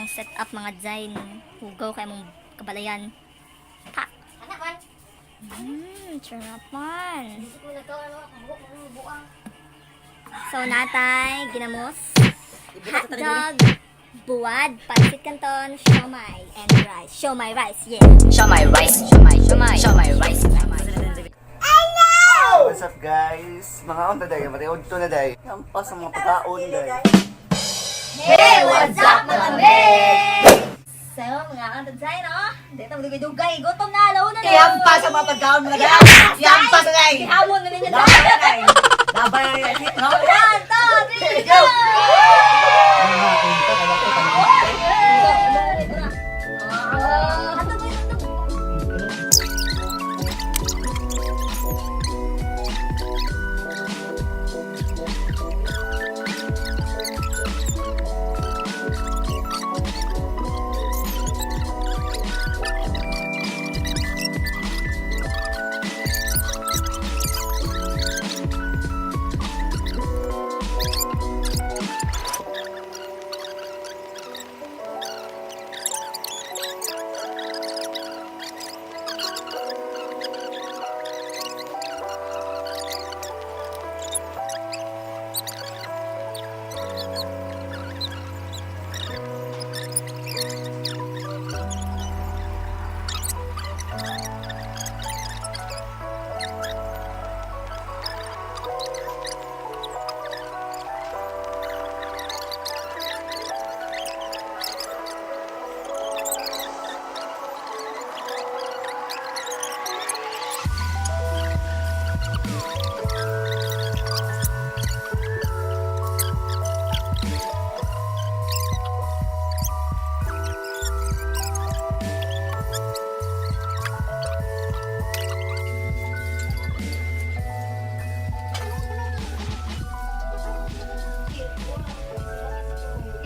Among set up, mga design. Hugaw kay among kabalayan. Pak! Anak man. Sarapan. Hindi ko nagkaw ano, buhok mo buang. So natay, ginamos, hotdog, buwad, pancit canton, siomai, and rice. Siomai rice, yeah. Siomai rice, siomai, siomai, siomai rice. What's up, guys? Mga on day, matiod to na day. Kampas ang mga pagkaon day. Hey, what's up, mga me? So, mga kantad no? Dito, dugay-dugay. Gutom na, alaw na. Yampa sa mga pagkaon, mga day. Yampa sa day. Ihamon na ninyo. Labay. Labay. No? One, two, three, go!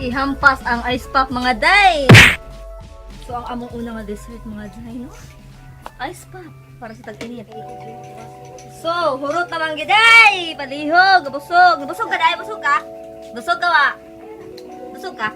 Ihampas ang ice pop, mga day! So ang among una nga dessert, mga day, no? Ice pop para sa tag-init. So, hurot naman giday! Palihog, busog. Busog ka, day, busog ka. Busog ka wa. Busog ka.